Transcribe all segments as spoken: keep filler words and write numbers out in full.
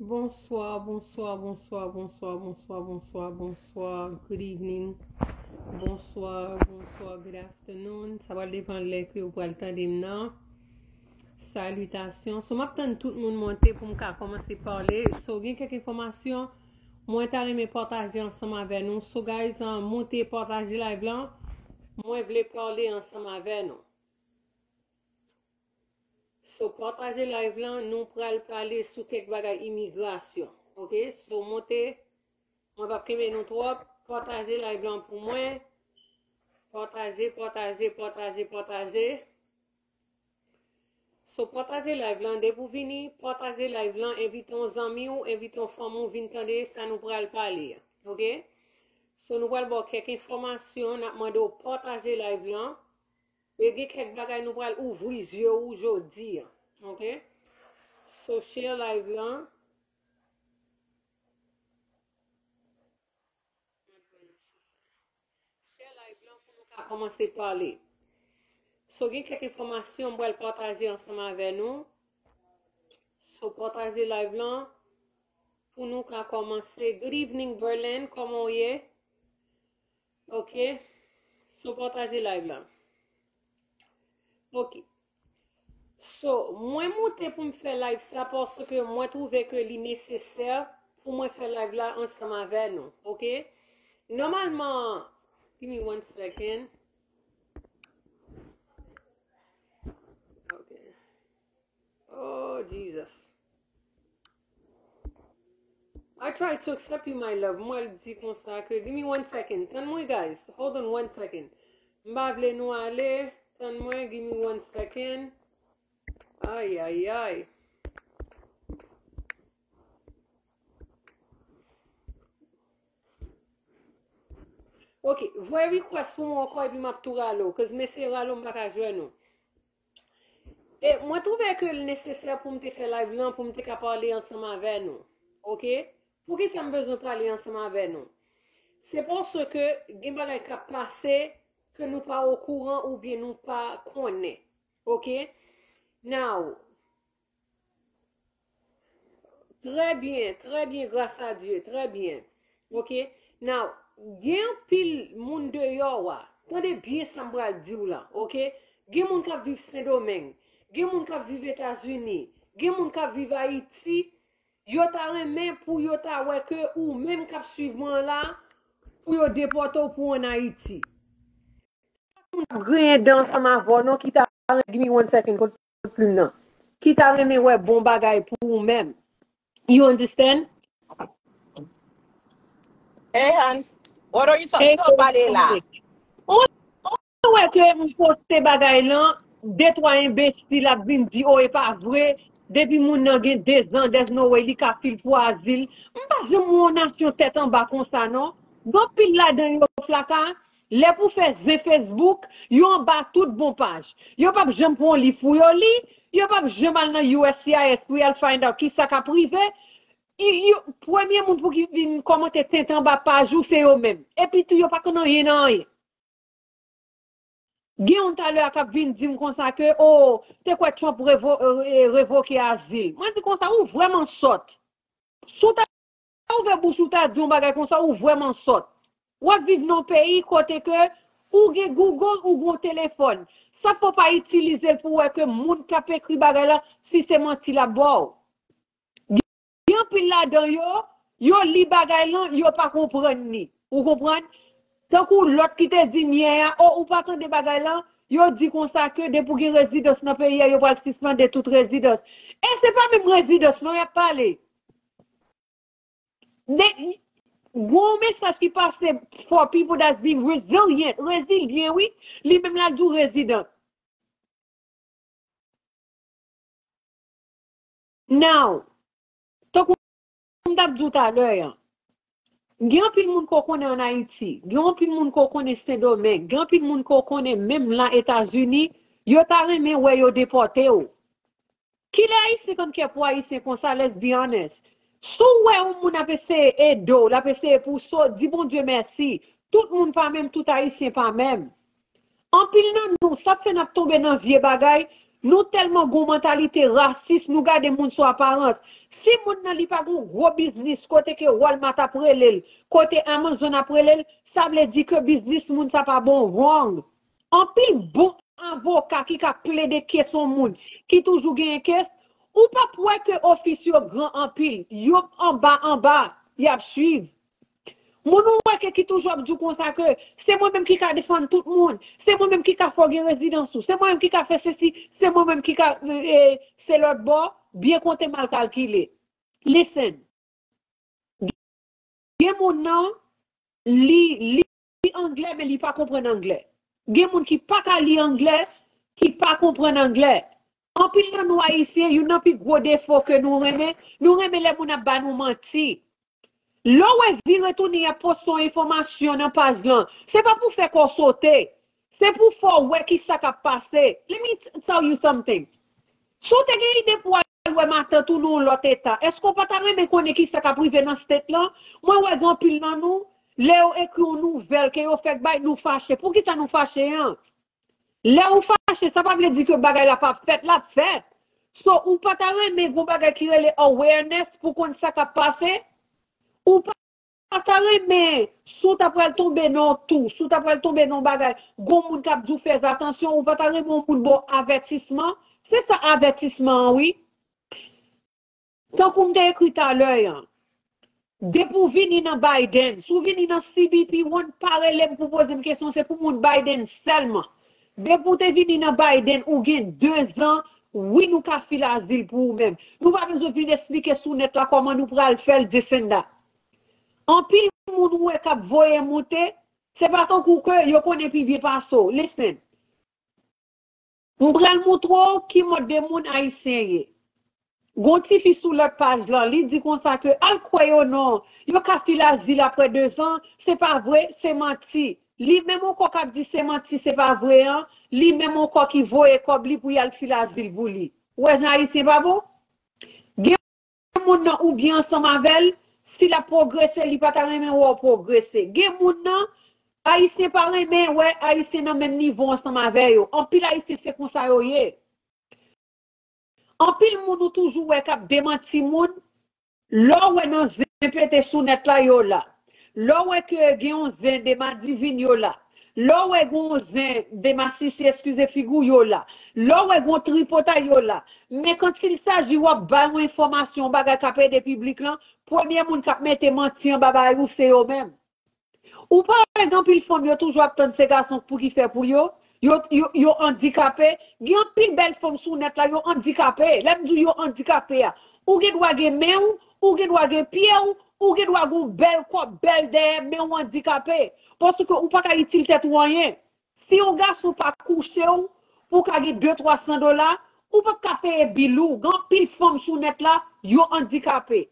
Bonswa, bonswa, bonswa, bonswa, bonswa, bonswa, bonswa, good evening. Bonswa, bonswa, good afternoon. Sa pral depann lè ke ou pral tande m nan. Salitasyon. So, m ap tann tout moun monte pou m ka kòmanse pale. So, gen kèk enfòmasyon mwen ta renmen pataje ansanm avè nou. So, guys, uh, monte pataje live lan. Mwen vle pale ansanm avè nou. So, pataje live lan, nou pral pale sou kèk bagay imigrasyon. Ok? So, monte, mwen p ap kenbe nou twòp. Pataje live lan pou mwen. Pataje, pataje, pataje, pataje. So, pataje live lan, depi w vini, pataje live lan, envite yon zanmi w, envite yon fanmi w, vin tande sa nou pral pale a. Ok? So, nou pral ba w kèk enfòmasyon, n ap mande w pataje live lan. E gen kèk bagay nou pral ouvri zye w jodi a. Ok? So, share live lan. Share live lan pou nou ka kòmanse pale. So, gen kèk enfòmasyon m pral pataje ansanm avè nou. So, pataje live lan pou nou ka kòmanse. Good evening, Berlin. Kòman w ye? Ok. So, pataje live lan. Ok. So, mwen monte pou m fè live sa paske mwen twouve ke li nesesè pou mwen fè live la ansanm avè nou. Ok? Nòmalman, give me one second. Ok. Oh, Jesus. I try to accept you, my love. Mwen di konsa ke, give me one second. Tann mwen, guys. Hold on one second. M pa vle nou ale. Tann mwen, give me one second. Ay, ay, ay. Ok, voye request pou mwen ankò epi m ap tou rale w. Cause m eseye rale w, m pa ka jwenn ou. E mwen twouve ke l nesesè pou m te fè live lan, pou m te ka pale ansanm avè nou. Ok? Poukisa m bezwen pale ansanm avè nou? Se paske gen bagay k ap pase ke nou pa okouran oubyen nou pa konnen. Ok? Now, trè byen, trè byen, gras a Dye, trè byen. Ok? Now, gen anpil moun deyò a. Tande byen sa m pral di w la, ok? Gen moun k ap viv Sendomeng, gen moun k ap viv Etazini, gen moun k ap viv Ayiti, yo ta renmen pou yo ta wè ke ou menm k ap swiv mwen la, pou yo depòte w pou w ann Ayiti. Sa moun ap griyen dan ansanm avè w non ki ta renmen, give me one second, kot plim nan, ki ta renmen wè bon bagay pou ou menm. You understand? Hey, hon, what are you talking about? Sa w pale la? Ou wè ke m poste bagay lan, de twa enbesil ap vin di, oh, e pa vre, depi moun nan gen de zan, there's no way li ka fil pou azil. M pa janm wè yon nasyon tèt anba konsa, non. Gen anpil ladan yo flaka, lè pou fè zen Facebook, yo anba tout bon paj. Yo p ap janm pran yon liv pou yo li, yo p ap janm al nan U S C I S pou y al find out kisa k ap rive. Premye moun pou ki vin kòmante tenten anba paj ou, se yo menm. Epi tou, yo pa konn anyen nan anyen. Gen youn talè a k ap vin di m konsa ke, oh, te kwè Trump revo, eh, revoke azil. Mwen di konsa, ou vrèman sòt. Si w ta ouvè bouch ou ta di yon bagay konsa, ou vrèman sòt. W ap viv nan yon peyi kote ke ou gen Google, ou gen yon telefòn. Sa fè w pa itilize l pou w wè ke moun k ap ekri bagay la, si se manti l ap ba w. Gen anpil ladan yo, yo li bagay lan, yo pa konprann li. Ou konprann? Tankou lòt ki te di m yè a, oh, ou pa tande bagay lan, yo di konsa ke depi w gen rezidans nan peyi a, yo pral sispande tout rezidans. E se pa menm rezidans non y ap pale. Gen yon mesaj ki pase for people that's being resilient. Rezilyen, wi. Li menm la di w rezidans. Now, tankou m t ap di w talè a, gen anpil moun ke w konnen ann Ayiti, gen anpil moun ke w konnen Sendomeng, gen anpil moun ke w konnen menm la Etazini, yo ta renmen wè yo depòte w. Kilè Ayisyen konn kè pou Ayisyen konsa, let's be honest. Si w wè yon moun ap eseye ede w, l ap eseye pou w so, di Bondye mèsi. Tout moun pa menm, tout Ayisyen pa menm. Anpil nan nou, sa k fè n ap tonbe nan vye bagay, nou tèlman gen yon mantalite rasis, nou gade moun sou aparans. Si moun nan li pa gen yon gwo biznis kote ke Walmart ap rele l, kote Amazon ap rele l, sa vle di ke biznis moun sa pa bon wrong. Anpil bon avoka ki ka plede kes yon moun ki toujou genyen kes, ou p ap wè ke ofis yo gran anpil, yo anba anba, y ap swiv. Moun ou wè ke ki toujou ap di w konsa ke se mwen menm ki ka defann tout moun, se mwen menm ki ka fè w gen rezidans ou, se mwen menm ki ka fè sesi, se mwen menm ki ka, e, se lòt bò, byen konte mal kalkile. Listen. Gen moun nan, li li anglè, men li pa konprann anglè. Gen moun ki pa ka li anglè, ki pa konprann anglè. Anpil nan nou Ayisyen, youn nan pi gwo defo ke nou renmen, nou renmen lè moun ap ba nou manti. Lè w wè vire tounen y ap poste yon enfòmasyon nan paj lan, se pa pou fè kò w sote. Se pou fè w wè ki sa k ap pase. Let me t- tell you something. Si w te gen ide pou w al wè matant ou nan yon lòt eta, èske w pa ta renmen konnen ki sa k ap rive nan state lan? Mwen wè gen anpil nan nou, lè yo ekri yon nouvèl ke yo fèk bay, nou fache. Poukisa nou fache an? Lè ou fache, sa pa vle di ke bagay la p ap fèt, l ap fèt. So, ou pa ta renmen gon bagay ki rele awareness pou konn sa k ap pase? Ou pa ta renmen, si w ta pral tonbe nan yon tou, si w ta pral tonbe nan yon bagay, gon moun k ap di w fè atansyon, ou pa ta renmen yon moun ba w avètisman? Se sa avètisman an, wi. Tankou m te ekri talè an, depi w vini nan Biden, si w vini nan C B P One, pa rele m pou poze m kesyon, se pou moun Biden sèlman. Depi w te vini nan Biden, ou gen dezan, wi, nou ka file azil pou ou menm. Nou pa bezwen vin esplike sou nèt la kòman nou pral fè l, this and that. Anpil moun ou wè k ap voye moute, se pa tankou ke yo konnen pi byen pase w. Listen. M pral montre w ki mòd de moun Ayisyen ye. Gon tifi sou lòt paj lan, li di konsa ke al kwè yo non, yo ka file azil apre dezan, se pa vre, se manti. Li menm ankò k ap di se manti, se pa vre an, li menm ankò ki voye kòb li pou y al file azil pou li. Ou wè jan Ayisyen pa bon? Gen moun nan ou byen ansanm avè l, si l ap pwogrese, li pa ta renmen wè w pwogrese. Gen moun nan, Ayisyen pa renmen wè Ayisyen nan menm nivo ansanm avè yo. Anpil Ayisyen se konsa yo ye. Anpil moun ou toujou wè k ap demanti moun, lè w wè nan zen pete sou nèt la, yo la. Lè w wè ke gen yon zen de madivin, yo la. Lè w wè gen yon zen de masisi, eskize figi w, yo la. Lè w wè gen yon tripotay, yo la. Men quand il s'agit w ap bay yon enfòmasyon, yon bagay k ap ede piblik lan, premye moun k ap mete manti anba bagay ou, se yo menm. Ou pa wè gen anpil fanm yo toujou ap tann se gason pou ki fè pou yo? Yo, yo, yo andikape. Gen anpil bèl fanm sou nèt la, yo andikape. Lè m di w yo andikape a, ou gen dwa gen men w, ou gen dwa gen pye w, ou gen dwa gen yon bèl kò, bèl dèyè, men w andikape. Paske ou pa ka itil tèt ou anyen. Si yon gason pa kouche w pou w ka gen de, twa san dola, ou p ap ka peye bil ou. Gen anpil fanm sou nèt la, yo andikape.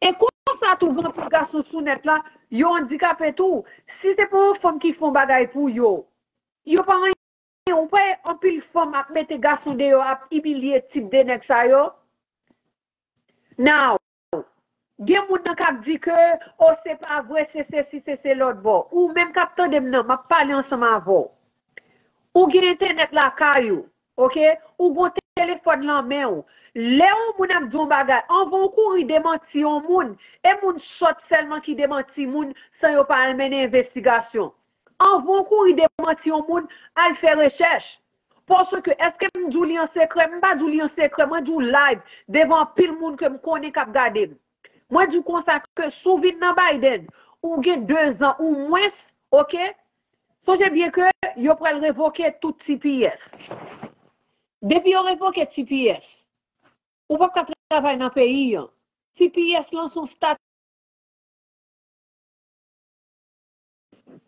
E konsa tou, gen anpil gason sou nèt la, yo andikape tou. Si se pa yon fanm ki fè yon bagay pou yo, yo pa anyen. Ou pa wè anpil fanm ap mete gason deyò, ap imilye tip de nèg sa yo? Now, gen moun nan k ap di ke, o, se pa vre, se sesi, se se lòt bò. Ou menm k ap tande m nan, m ap pale ansanm avè w. Ou gen entènèt lakay ou, oke? Ou gon telefòn nan men w. Lè yon moun ap di yon bagay, anvan w kouri demanti yon moun, e moun sòt sèlman ki demanti moun san yo pa al mennen envestigasyon. Anvan w kouri demanti yon moun, al fè rechèch. Paske, èske m di w li an sekrè? M pa di w li an sekrè. Mwen di w live, devan anpil moun ke m konnen k ap gade m. Mwen di w konsa ke si w vin nan Biden, ou gen dezan ou mwens, oke? Sonje byen ke yo pral revoke tout T P S. Depi yo revoke T P S, ou p ap ka travay nan peyi an. T P S lan se yon stati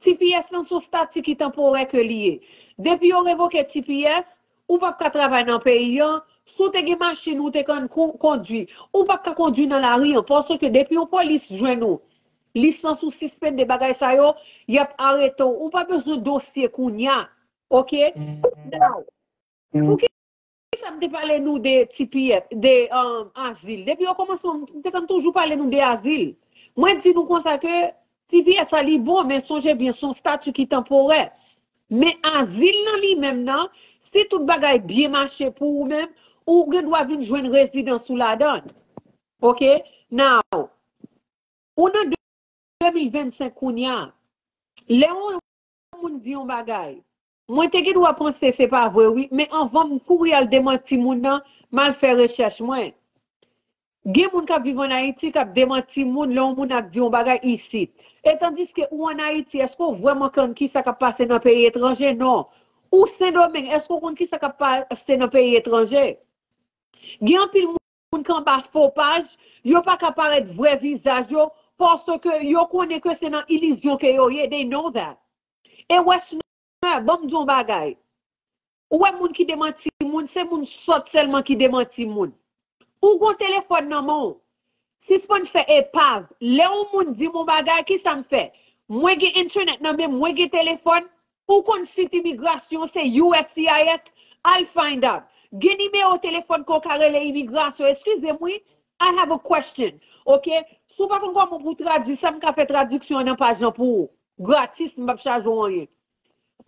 T P S lan se yon stati ki tanporè ke li ye. Depi yo revoke T P S, ou p ap ka travay nan peyi an. Si w te gen machin ou te konn kon- kondwi, ou p ap ka kondwi nan lari an. Paske depi yon polis jwenn ou, lisans ou sispende, bagay sa yo, y ap arete w. Ou pa bezwen dosye kounya. Oke? Now, pou ki sa m te pale nou de T P S, de um, azil? Depi okòmansman, m te konn toujou pale nou de azil. Mwen di nou konsa ke T P S la li bon, men sonje byen, se yon stati ki tanporè. Men azil nan li menm nan, si tout bagay byen mache pou ou menm, ou gen dwa vin jwenn rezidans ou ladan. Ok? Now, ou nan de mil vennsenk kounye a. Lè yon moun di yon bagay, mwen te gen dwa panse se pa vre, wi, men anvan m kouri al demanti moun nan, m al fè rechèch mwen. Gen moun k ap viv ann Ayiti k ap demanti moun lè yon moun ap di yon bagay isit. E tandiske ou ann Ayiti, èske w vrèman konn ki sa k ap pase nan peyi etranje? Non. Ou Sendomeng, èske w konn ki sa k ap pase nan peyi etranje? Gen anpil moun ki anba fo paj, yo pa ka parèt vrè vizaj yo, paske yo konnen ke se nan ilizyon ke yo ye, they know that. E Wèsnè, ban m di yon bagay. Ou wè moun ki demanti moun, se moun sòt sèlman ki demanti moun. Ou gon telefòn nan men w. Sispann fè epav. Lè yon moun di m yon bagay, ki sa m fè? Mwen gen entènèt nan men m, mwen gen telefòn. Ou konn sit imigrasyon, se U S C I S, al find out. Gen nimewo telefòn ke w ka rele imigrasyon. Eskize m, wi. I have a question. Ok? Si w pa konn kòman pou w tradui sa, m ka fè tradiksyon an nan paj lan pou ou. Gratis, m p ap chaje w anyen.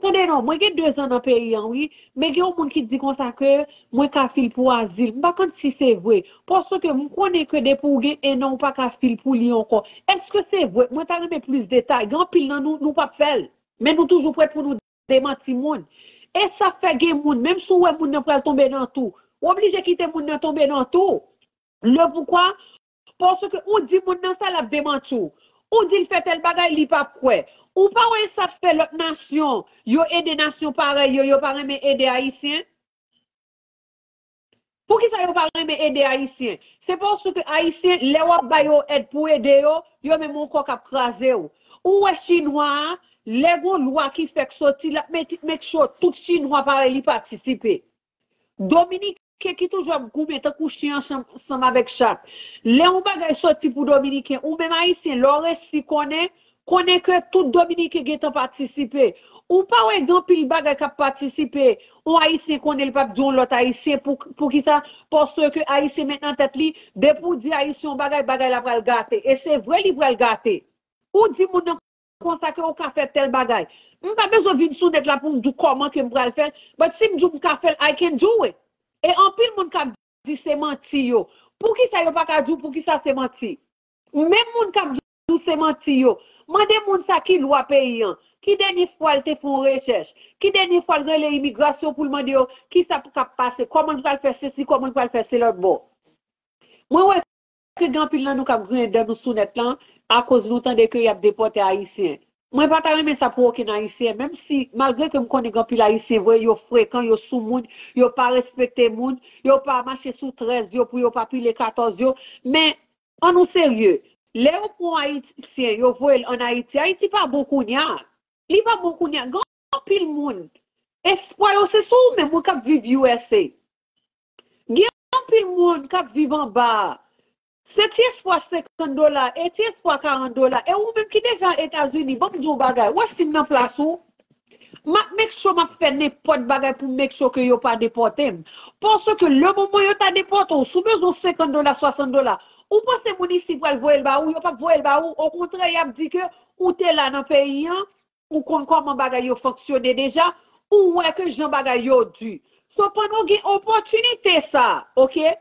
Tande non, mwen gen de zan nan peyi an, wi. Men gen yon moun ki di konsa ke mwen ka fil pou azil. M pa konn si se vre. Paske m konnen ke depi w gen en an, ou pa ka fil pou li ankò. Èske se vre? Mwen ta renmen plis detay. Gen anpil nan nou, nou p ap fè l. Men nou toujou prèt pou nou demanti moun. E sa fè gen moun, menm si w wè moun nan pral tonbe nan tou, w oblije kite moun nan tonbe nan tou. Le poukwa? Paske ou di moun nan sa, l ap demanti w. Ou di l fè tèl bagay, li p ap kwè. Ou pa wè sa fè lòt nasyon, yo ede nasyon parèy yo, yo pa renmen ede Ayisyen? Poukisa yo pa renmen ede Ayisyen? Se paske Ayisyen, lè w ap ba yo èd pou ede yo, yo menm yon kò k ap kraze w. Ou wè Chinwa a, lè gon lwa ki fèk soti, l ap make, make sure tout Chinwa parèy li patisipe. Dominiken ki toujou ap goumen tankou chen ansanm, ansanm avèk chat. Lè yon bagay soti pou Dominiken, ou menm Ayisyen, lè w resi konnen, konnen ke tout Dominiken gentan patisipe. Ou pa wè gen anpil bagay k ap patisipe, yon Ayisyen konnen li p ap di yon lòt Ayisyen pou, poukisa? Paske Ayisyen met nan tèt li, depi w di Ayisyen yon bagay, bagay la pral gate. E se vre li pral gate. Ou di moun nan konsa ke ou ka fè tèl bagay. M pa bezwen vin sou nèt la pou m di w kòman ke m pral fè l, but si m di w m ka fè l, I can do it. E anpil moun k ap di se manti yo. Poukisa yo pa ka di w poukisa se manti? Menm moun k ap di w se manti yo, mande moun sa ki lwa peyi an, ki dènye fwa l te fè yon rechèch, ki dènye fwa l rele imigrasyon pou l mande yo kisa k ap pase, kòman l pral fè sesi, kòman l pral fè se lòt bò. Mwen wè ke gen anpil nan nou k ap griyen dan nou sou nèt lan akoz nou tande ke y ap depòte Ayisyen. Mwen pa ta renmen sa pou okenn Ayisyen, menm si, malgre ke m konnen gen anpil Ayisyen vre, yo frekan, yo sou moun, yo pa respekte moun, yo pa mache sou trèz yo pou yo pa pile katòz yo, men ann nou serye. Lè yo pran Ayisyen, yo voye l ann Ayiti, Ayiti pa bon kounye a. Li pa bon kounye a. Gen anpil moun, espwa yo se sou ou menm, ou k ap viv U S A. Gen anpil moun k ap viv anba a. Se ti espwa senkant dola, e ti espwa karant dola. E ou menm ki deja Etazini, ban m di w yon bagay. Ou wè si m nan plas ou, m ap make sure m ap fè nenpòt bagay pou m make sure ke yo pa depòte m. Paske le moman yo ta depòte w, si w bezwen senkant dola, swasant dola, ou panse moun isi pral voye l ba ou? Yo p ap voye l ba ou. Okontrè, y ap di ke ou te la nan peyi an, ou konn kòman bagay yo fonksyone deja, ou wè ke jan bagay yo di. So, pandan w gen opòtinite sa, ok?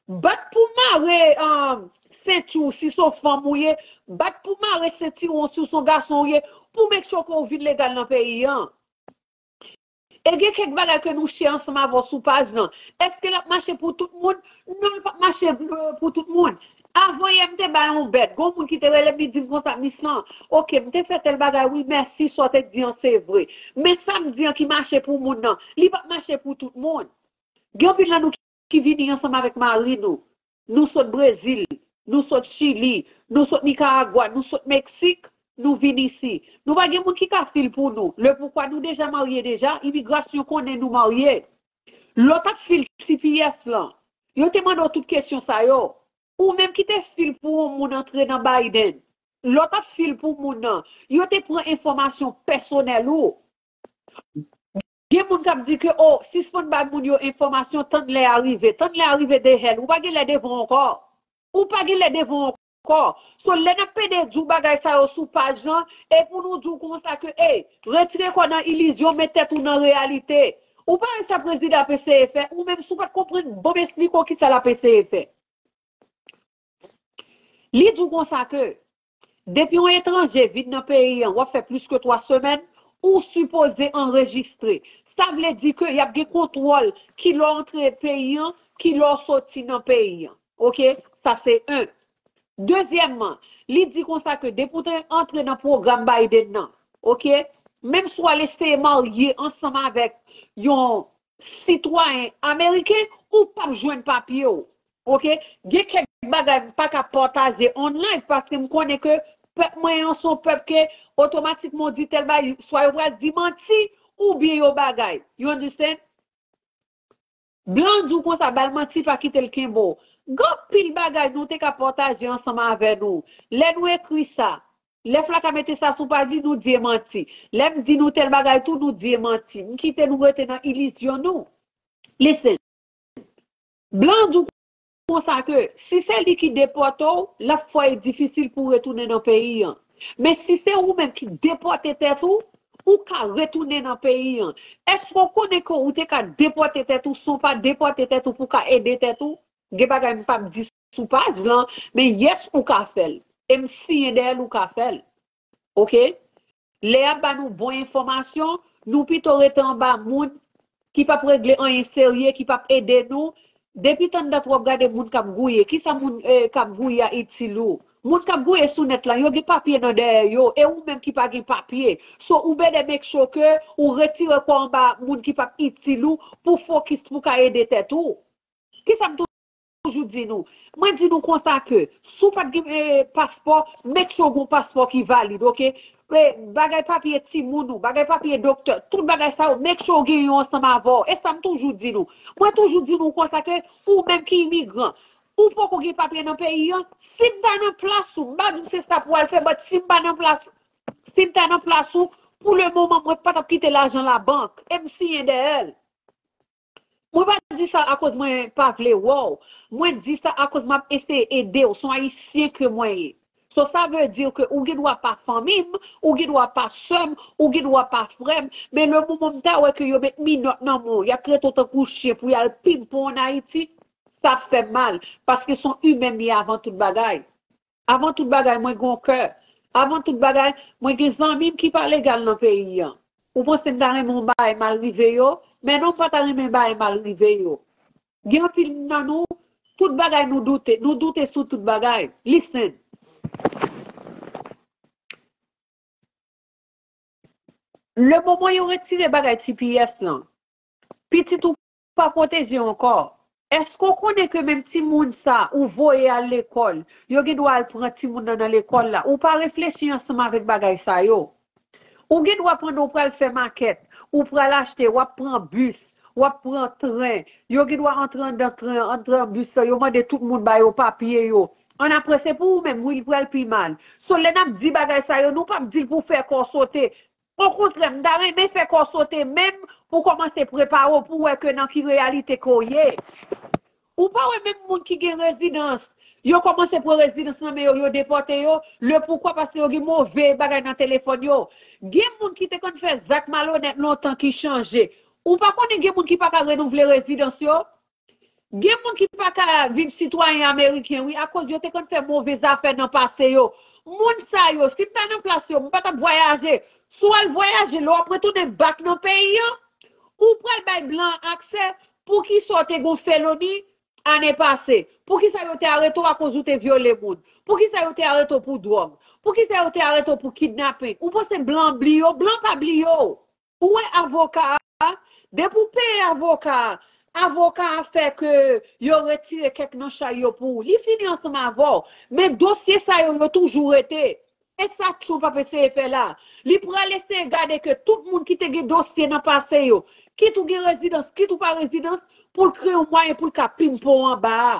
Bat pou mare, um, senti w si se yon fanm ou ye, bat pou mare sentiwon si w se yon gason ou ye, pou make sure ke w vin legal nan peyi an. E gen kèk bagay ke nou share ansanm avè w sou paj lan. Èske l ap mache pou tout moun? Non, li p ap mache, euh, pou tout moun. Avan yè, m te bay yon bèt. Gon moun ki te rele m, li di m konsa, Miss lan, ok, m te fè tèl bagay, wi, mèsi, sa w te di an, se vre. Men sa m di an ki mache pou moun nan, li p ap mache pou tout moun. Gen anpil nan nou ki vini ansanm avèk mari nou. Nou sot Brezil, nou sot Chili, nou sot Nikaragwa, nou sot Meksik, nou vin isi. Nou pa gen moun ki ka fil pou nou. Le poukwa nou deja marye deja, imigrasyon konnen nou marye. Lè w t ap fil T P S lan, yo te mande w tout kesyon sa yo. Ou menm ki te fil pou yon moun antre nan Biden, lè w t ap fil pou moun nan, yo te pran enfòmasyon pèsonèl ou. Gen moun k ap di ke, o, sispann bay moun yo enfòmasyon, tann lè a rive. Tann lè a rive the hell. Ou pa gen lè devan w ankò. Ou pa gen lè devan w ankò. So, lè n ap pede di w bagay sa yo sou paj lan, e pou nou di w konsa ke, ey, retire kò w nan ilizyon, met tèt ou nan reyalite. Ou pa wè sa prezidan ap eseye fè? Ou menm, si w pa t konprann, ban m esplike w kisa l ap eseye fè. Li di w konsa ke depi yon etranje vin nan peyi an, w ap fè plis ke twa semèn, ou sipoze anrejistre. Sa vle di ke y ap gen kontwòl ki lè w antre peyi an, ki lè w soti nan peyi an. Oke? Sa se en. Dezyèmman, li di konsa ke depi w te antre nan pwogram Biden nan, oke? Menm si w al eseye marye ansanm avèk yon sitwayen ameriken, ou p ap jwenn papye w. Oke? Gen kèk bagay m pa ka pataje on live paske m konnen ke pèp mwen an se yon pèp ke otomatikman w di tèl bagay, swa yo pral di manti oubyen yo bagay. You understand? Blan di w konsa, ba l manti, pa kite l kenbe w. Gen anpil bagay nou te ka pataje ansanm avè nou. Lè nou ekri sa, lè Flaka mete sa sou paj li, nou di e manti. Lè m di nou tèl bagay tou, nou di e manti. M kite nou rete nan ilizyon nou. Listen. Blan di w konsa ke si se li ki depòte w, l ap fè w difisil pou w retounen nan peyi an. Men si se ou menm ki depòte tèt ou, ou ka retounen nan peyi an. Èske w konnen ke ou te ka depòte tèt ou san w pa depòte tèt ou pou w ka ede tèt ou? Gen bagay m p ap di sou paj lan, men yes, ou ka fè l. E m siyen dèyè l, ou ka fè l. Oke? Lè y ap ba nou bon enfòmasyon, nou pito rete anba moun ki p ap regle anyen serye, ki p ap ede nou. Depi tann dat w ap gade moun k ap gouye, kisa moun eh, k ap gouye a itil ou? Moun k ap gouye sou nèt la, yo gen papye nan dèyè yo, e ou menm ki pa gen papye. So, ou better make sure ke ou retire kò w anba moun ki p ap itil ou pou fokis pou ka ede tèt ou. Kisa m toujou di nou? Mwen di nou konsa ke si w pa t gen eh, paspò, make sure w gen yon paspò ki valid, oke? Eh, bagay papye timoun ou, bagay papye doktè, tout bagay sa yo, make sure w gen yo ansanm avè w. E sa m toujou di nou. Mwen toujou di nou konsa ke ou menm ki imigran, ou poko gen papye nan peyi an, si m ta nan plas ou, m pa di w se sa pou w al fè, but si m pa nan plas, si m ta nan plas ou, pou le moman, mwen pa t ap kite lajan labank, e m siyen dèyè l. Mwen pa di sa akoz mwen pa vle wè w. Mwen di sa akoz m ap eseye ede w. Se yon Ayisyen ke mwen ye. So, sa vle di ke ou gen dwa pa fanmi m, ou gen dwa pa sè m, ou gen dwa pa frè m, men le moman m ta wè ke yo met minòt nan men w, y ap trete w tankou chen pou y al pinpon ann Ayiti, sa ap fè m mal, paske se yon imen m ye avan tout bagay. Avan tout bagay, mwen gen yon kè. Avan tout bagay, mwen gen zanmi m ki pa legal nan peyi an. Ou panse m ta renmen yon bagay mal rive yo? Men non, m pa ta renmen bagay mal rive yo. Gen anpil nan nou, tout bagay nou doute. Nou doute sou tout bagay. Listen. Le moman yo retire bagay T P S lan, pitit ou pa pwoteje ankò. Èske w konnen ke menm timoun sa ou voye al lekòl, yo gen dwa al pran timoun nan nan lekòl la? Ou pa reflechi ansanm avèk bagay sa yo. Ou gen dwa pandan w pral fè makèt, ou pral achte, w ap pran bis, w ap pran tren, yo gen dwa antre anndan tren, antre an bis lan, yo mande tout moun ba yo papye yo. Annapre, se pou ou menm, wi, l pral pi mal. So, lè n ap di bagay sa yo, nou p ap di l pou fè kò w sote. Okontrè, m ta renmen fè kò w sote menm pou w kòmanse prepare w pou w wè ke nan ki reyalite ke w ye. Ou pa wè menm moun ki gen rezidans, yo kòmanse pran rezidans nan men yo, yo depòte yo. Le poukwa? Paske yo gen move bagay nan telefòn yo. Gen moun ki te konn fè zak malonèt lontan ki chanje. Ou pa konnen gen moun ki pa ka renouvle rezidans yo? Gen moun ki pa ka vin sitwayen ameriken, wi, akoz yo te konn fè move zafè nan pase yo. Moun sa yo, si m ta nan plas yo, m pa t ap vwayaje. Si w al vwayaje, lè w ap retounen back nan peyi an, ou pral bay blan an aksè. Poukisa w te gon feloni ane pase? Poukisa yo te arete w akoz ou te vyole moun? Poukisa yo te arete w pou dwòg? Poukisa yo te arete w pou kidnaping? Ou panse blan bliye w? Blan pa bliye w. Ou wè avoka a, depi w peye avoka a, avoka a fè ke yo retire kèk nan chay yo pou ou. Li fini ansanm avè w. Men dosye sa yo, yo toujou rete. E sa Trump ap eseye fè la. Li pral eseye gade ke tout moun ki te gen dosye nan pase yo, kit ou gen rezidans, kit ou pa rezidans, pou l kreye yon mwayen pou l ka pinpon anba a.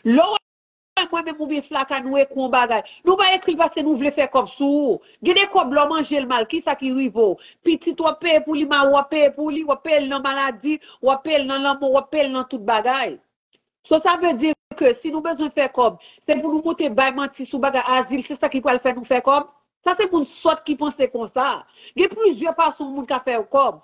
Lè w wè mwen menm oubyen Flaka, nou ekri yon bagay, nou pa ekri l paske nou vle fè kòb sou ou. Gen de kòb, lè w manje l mal, kisa ki rive w? Pitit w ap peye pou li, mari w ap peye pou li, w ap peye l nan maladi, w ap peye l nan lanmò, w ap peye l nan tout bagay. So, sa vle di ke si nou bezwen fè kòb, se pou nou moute bay manti sou bagay azil, se sa ki pral fè nou fè kòb? Sa se moun sòt ki panse konsa. Gen plizyè fason moun ka fè kòb.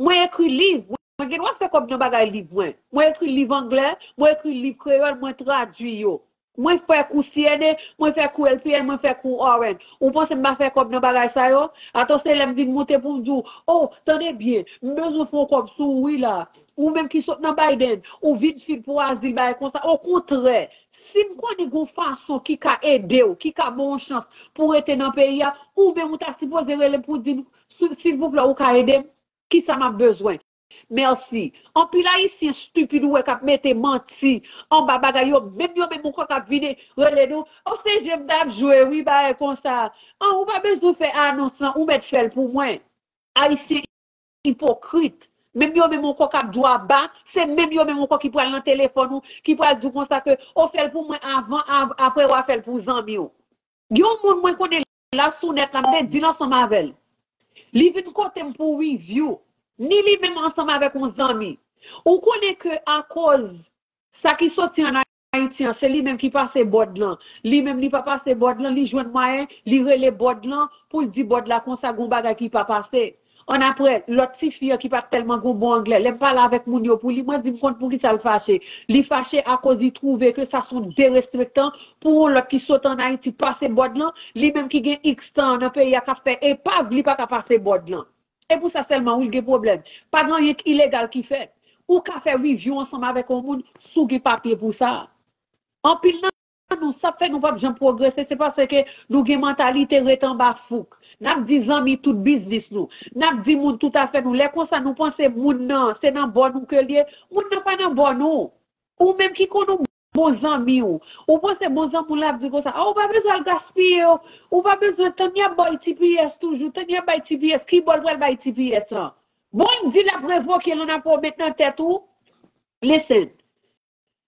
Mwen ekri liv, mwen gen dwa fè kòb nan bagay liv mwen. Mwen ekri liv anglè, mwen ekri liv kreyòl, mwen tradui yo. Mwen fè kou C N A, mwen fè kou L P N, mwen fè kou R N. Ou panse m pa fè kòb nan bagay sa yo? Atò se lè m vin moute pou m di w, oh, tande byen, m bezwen fè yon kòb sou ou wi la. Ou menm ki sot nan Biden, ou vin fil pou azil bagay konsa. Okontrè, si m konnen gon fason ki ka ede w, ki ka ba w yon chans pou w rete nan peyi a, ou menm ou ta sipoze rele m pou di m, silvouplè, ou ka ede m? Kisa m ap bezwen? Mèsi. Anpil Ayisyen stipid ou wè k ap mete manti anba bagay yo, menm yo menm ankò k ap vini rele nou, o se je m t ap jwe wi, bagay konsa. An, ou pa bezwen fè anons lan, ou mèt fè l pou mwen. Ayisyen ipokrit. Menm yo menm ankò k ap di w aba, se menm yo menm ankò ki pral nan telefòn ou, ki pral di w konsa ke, o fè l pou mwen avan, av- apre w a fè l pou zanmi w. Gen yon moun mwen konnen la sou nèt la, m te deal ansanm avè l. Li vin kote m pou review. Ni li menm ansanm avèk yon zanmi. Ou konnen ke akoz sa ki soti ann Ayiti an, se li menm ki pase bòd lan. Li menm li pa pase bòd lan, li jwenn mwayen, li rele bòd lan pou l di bòd la konsa gon bagay ki pa pase. Annapre, lòt tifi an ki pa t tèlman gon bon anglè, lè m pale avèk moun yo pou li, mwen di m konn poukisa l fache. Li fache akoz li twouve ke sa se yon derespektan pou yon lòt ki sot ann Ayiti pase bòd lan, li menm ki gen iks tan nan peyi a k ap fè epav, li pa ka pase bòd lan. E pou sa sèlman wi l gen pwoblèm. Pa gen anyen k ilegal ki fèt. Ou ka fè review ansanm avèk yon moun si w gen papye pou sa. Anpil nan nou, sa k fè nou p ap janm pwogrese, se paske nou gen mantalite ret anba fouk. N ap di zanmi tout biznis nou. N ap di moun tout afè nou. Lè konsa, nou panse moun nan, se nan bò nou ke l ye. Moun nan pa nan bò nou. Ou menm ki konn yon bon zanmi w, ou panse bon zanmi w la ap di konsa, a, ou pa bezwen al gaspiye yo. Ou pa bezwen tann y ap ba w T P S toujou, tann y ap bay T P S, ki bò l pral bay T P S lan? Bon, m di l ap revoke l annapre w met nan tèt ou. Listen.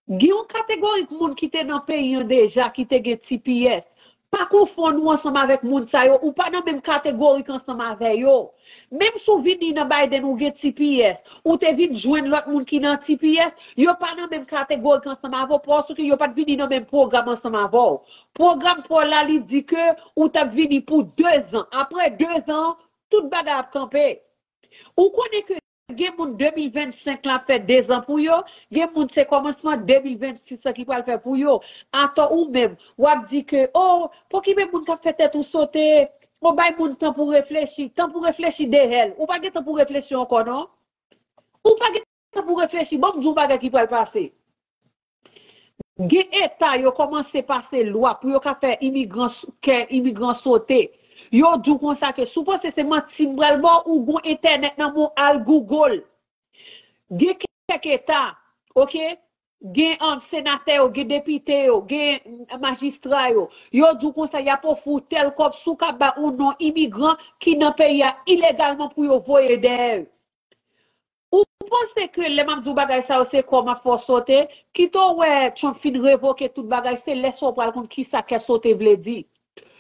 Gen yon kategori moun ki te nan peyi an deja, ki te gen T P S. Pa konfonn ou ansanm avèk moun sa yo, ou pa nan menm kategori k ansanm avè yo. Menm si w vini nan Biden ou gen T P S, ou te vin jwenn lòt moun ki nan T P S, yo pa nan menm kategori k ansanm avè w, paske yo pa t vini nan menm pwogram ansanm avè w. Pwogram pa w la, li di ke ou t ap vini pou dezan. Apre dezan, tout bagay ap kanpe. Ou konnen ke gen moun de mil vennsenk lan ap fè dezan pou yo, gen moun se kòmansman de mil vennsis lan ki pral fè pou yo. Atò ou menm, w ap di ke, o, pokipe moun k ap fè tèt ou sote, o, bay moun tan pou reflechi. Tan pou reflechi de hèl. Ou pa gen tan pou reflechi ankò, non. Ou pa gen tan pou reflechi. Ban m di w bagay ki pral pase. Gen eta yo kòmanse pase lwa pou yo ka fè imigran, kè imigran sote. Yo di w konsa ke si w panse se manti m pral ba w, ou gon entènèt nan men w, al Google. Gen kèk eta, oke, gen um, senatè yo, gen depite yo, gen majistra yo. Yo di w konsa y ap ofri w tèl kòb si w ka ba yon non imigran ki nan peyi a ilegalman pou yo voye dèyè. Ou panse ke lè m ap di w bagay sa yo se kò m ap fè w sote? Kite w wè Trump fin revoke tout bagay, se lè sa w pral konn kisa kè sote vle di.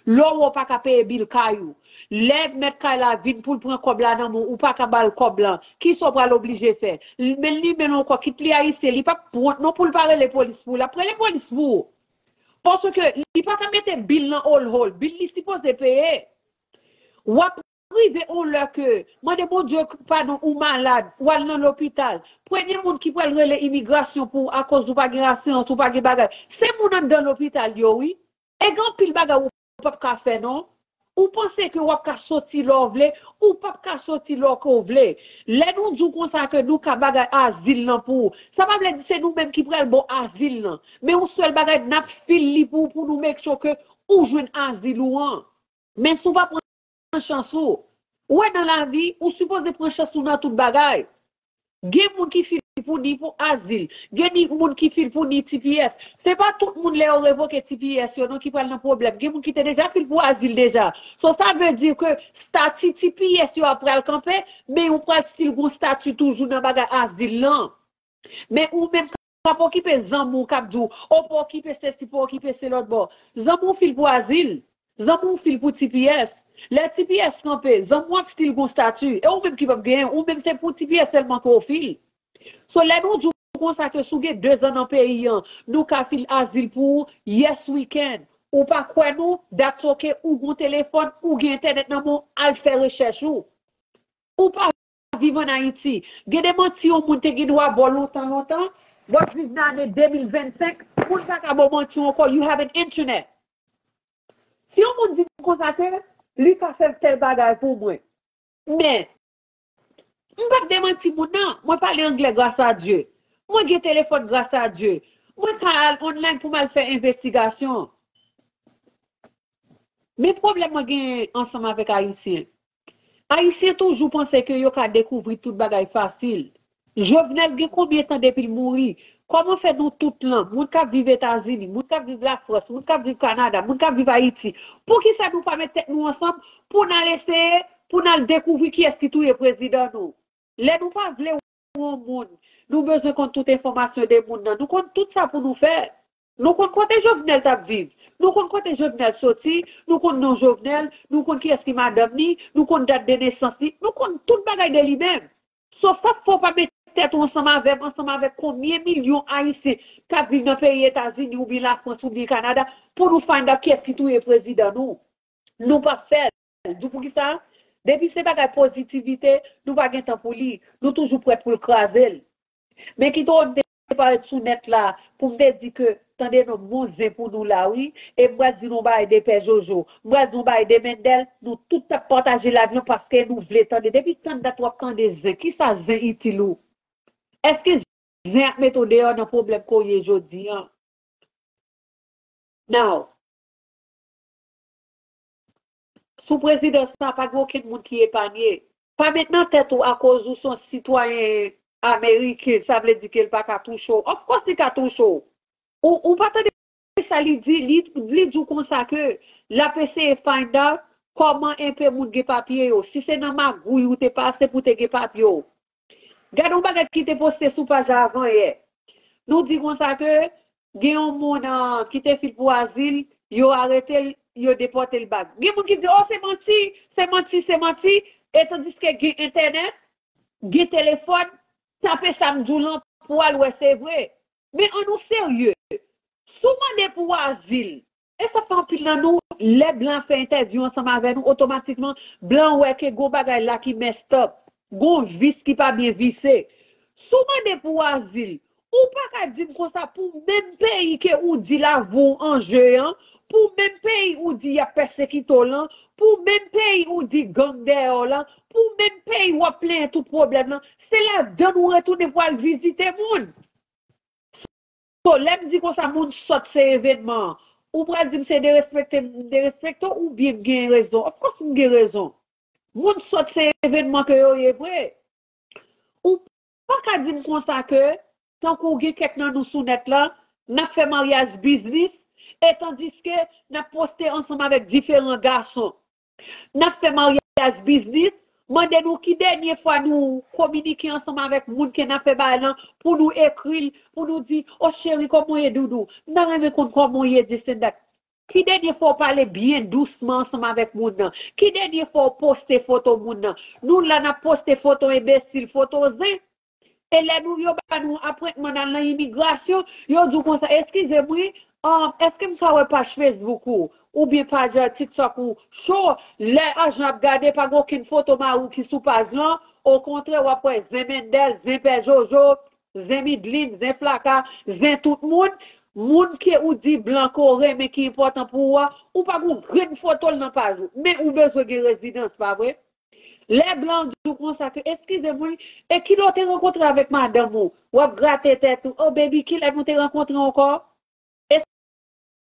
Lè w wè w pa ka peye bil kay ou. Lè mèt kay la vin pou l pran kòb la nan men w, ou pa ka ba l kòb lan. Kisa w pral oblije fè? Men li menm ankò, kit li ayisyen, li p ap wont non pou l pa rele polis pou ou. L ap rele polis pou ou. Paske li pa ka mete bil nan hold hold. Bil li sipoze peye. W ap rive yon lè ke, mande Bondye padon, ou malad, w al nan lopital. Premye moun ki pral rele imigrasyon pou ou akoz ou pa gen asirans, ou pa gen bagay, se moun anndan lopital yo, wi. E gen anpil bagay ou p ap ka fè, non. Ou panse ke w ap ka soti lè w vle, ou p ap ka soti lè ke w vle. Lè nou di w konsa ke nou ka bagay azil lan pou ou, sa pa vle di se nou menm ki pral ba w azil lan. Men yon sèl bagay, n ap fil li pou ou, pou nou make sure ke ou jwenn azil ou an. Men si w pa pran chans ou, ou wè nan lavi, ou sipoze pran chans ou nan tout bagay. Gen moun ki fil pou ni pou azil. Gen ni moun ki fil pou ni T P S. Se pa tout moun lè yo revoke T P S yo non ki pral nan pwoblèm. Gen moun ki te deja fil pou azil deja. So sa vle di ke stati T P S yo ap pral kanpe, men ou pral still gon stati toujou nan bagay azil lan. Men ou menm k ap okipe zanmi w k ap di w, o pa okipe sesi, pa okipe se lòt bò. Zanmi w fil pou azil. Zanmi w fil pou T P S. Lè T P S kanpe, zanmi w ap still gon stati. E ou menm ki p ap genyen, ou menm se pou T P S sèlman ke w fil. So lè nou di w konsa ke si w gen dezan nan peyi an, nou ka fil azil pou ou, yes we can. Ou pa kwè nou, that's ok, ou gon telefòn, ou gen entènèt nan men w, al fè rechèch ou. Ou pa viv ann Ayiti. Gen de manti yon moun te gen dwa ba w lontan, lontan, w ap viv nan ane de mil vennsenk, moun pa ka ba w manti ankò, you have an internet. Si yon moun di m konsa ke li ka fè tèl bagay pou mwen, men m p ap demanti moun nan, mwen pale anglè gras a Dye. Mwen gen telefòn gras a Dye. Mwen ka al online pou m al fè envestigasyon. Men pwoblèm mwen genyen ansanm avèk Ayisyen. Ayisyen toujou panse ke yo ka dekouvri tout bagay fasil. Jovenel gen konbyen tan depi l mouri? Kòman fè nou tout lan, moun k ap viv Etazini, moun k ap viv Lafrans, moun k ap viv Kanada, moun k ap viv Ayiti, poukisa nou pa met tèt nou ansanm pou n al eseye, pou n al dekouvri kiyès ki touye prezidan nou? Lè nou pa vle wè yon moun, nou bezwen konn tout enfòmasyon de moun nan. Nou konn tout sa pou nou fè. Nou konn kote Jovenel t ap viv. Nou konn kote Jovenel soti. Nou konn non Jovenel. Nou konn kiyès ki madanm li. Nou konn dat de nesans li. Nou konn tout bagay de li menm. So, sa k fè w pa met tèt ou ansanm avè m, ansanm avèk konbyen milyon Ayisyen k ap viv nan peyi Etazini oubyen Lafrans oubyen Kanada pou nou find out kiyès ki touye prezidan nou? Nou p ap fè l. Di w poukisa? Depi se bagay pozitivite, nou pa gen tan pou li. Nou toujou prèt pou l kraze l. Men kite w m te parèt sou nèt la pou m te di ke, tande non, m gon zen pou nou la, wi. E m pral di nou yon bagay de Pè Jojo. M pral di nou yon bagay de Mendel. Nou tout t ap pataje live lan paske nou vle tande. Depi tann dat w ap tande zen, kisa zen itil ou? Èske zen ap mete w deyò nan pwoblèm ke w ye jodi an? Now, sou prezidans la, pa gen okenn moun ki epanye. Pa met nan tèt ou akoz ou se yon sitwayen ameriken, sa vle di ke l pa ka touche w. Of course, li ka touche w. Ou, ou pa tande sa li di? Li, li di w konsa ke l ap eseye find out kòman enpe moun gen papye yo. Si se nan magouy ou te pase pou te gen papye w. Gade yon bagay ki te poste sou paj la avan yè. Nou di konsa ke gen yon moun, ah, ki te fil pou azil, yo arete l, yo depòte l bak. Gen moun ki di, "Oh, se manti, se manti, se manti." E tandiske gen entènèt, gen telefòn, tape sa m di w lan pou w al wè se vre. Men ann nou serye. Si w mande pou azil, e sa fè anpil nan nou, lè blan ap fè entèvyou ansanm avè nou, otomatikman, blan wè ke gon bagay la ki messed up, gon vis ki pa byen vise. Si w mande pou azil, ou pa ka di m konsa pou menm peyi ke ou di lavi w an je an, pou menm peyi ou di y ap pèsekite w lan, pou menm peyi ou di gang dèyè w lan, pou menm peyi w ap plenyen tout pwoblèm lan, se ladan nou retounen pou al vizite moun. So, lè m di konsa moun sòt se evènman an, ou pral di m se derespekte m derespekte w oubyen m gen rezon? Of course m gen rezon. Moun sòt se evènman ke yo ye vre. Ou pa ka di m konsa ke, tankou gen kèk nan nou sou nèt la, n ap fè maryaj biznis, e tandiske n ap poste ansanm avèk diferan gason. N ap fè maryaj biznis, mande nou ki dènye fwa nou kominike ansanm avèk moun ke n ap fè bagay lan, pou nou ekri l, pou nou di, "O cheri, kòman w ye, doudou? M ta renmen konn kòman w ye, this and that." Ki dènye fwa w pale byen dousman ansanm avèk moun nan? Ki dènye fwa w poste foto moun nan? Nou la n ap poste foto enbesil, foto zen. E lè nou, yo ba nou apwentman n al nan imigrasyon, yo di w konsa, "Eskize m wi, um, èske m ka wè paj Facebook ou, oubyen paj, uh, TikTok ou cho?" Lè ajan ap gade, pa gen okenn foto mari w ki sou paj lan. Okontrè, w ap wè zen Mendel, zen Pè Jojo, zen Midlin, zen Flaka, zen tout moun. Moun ke ou di blan ke w renmen ki enpòtan pou ou a, ou pa gen yon grenn foto l nan paj ou. Men ou bezwen gen rezidans, pa vre? Lè blan di w konsa ke, "Eskize m wi, e kilè w te rankontre avèk madanm ou?" W ap grate tèt ou, "Oh baby, kilè nou te rankontre ankò?" E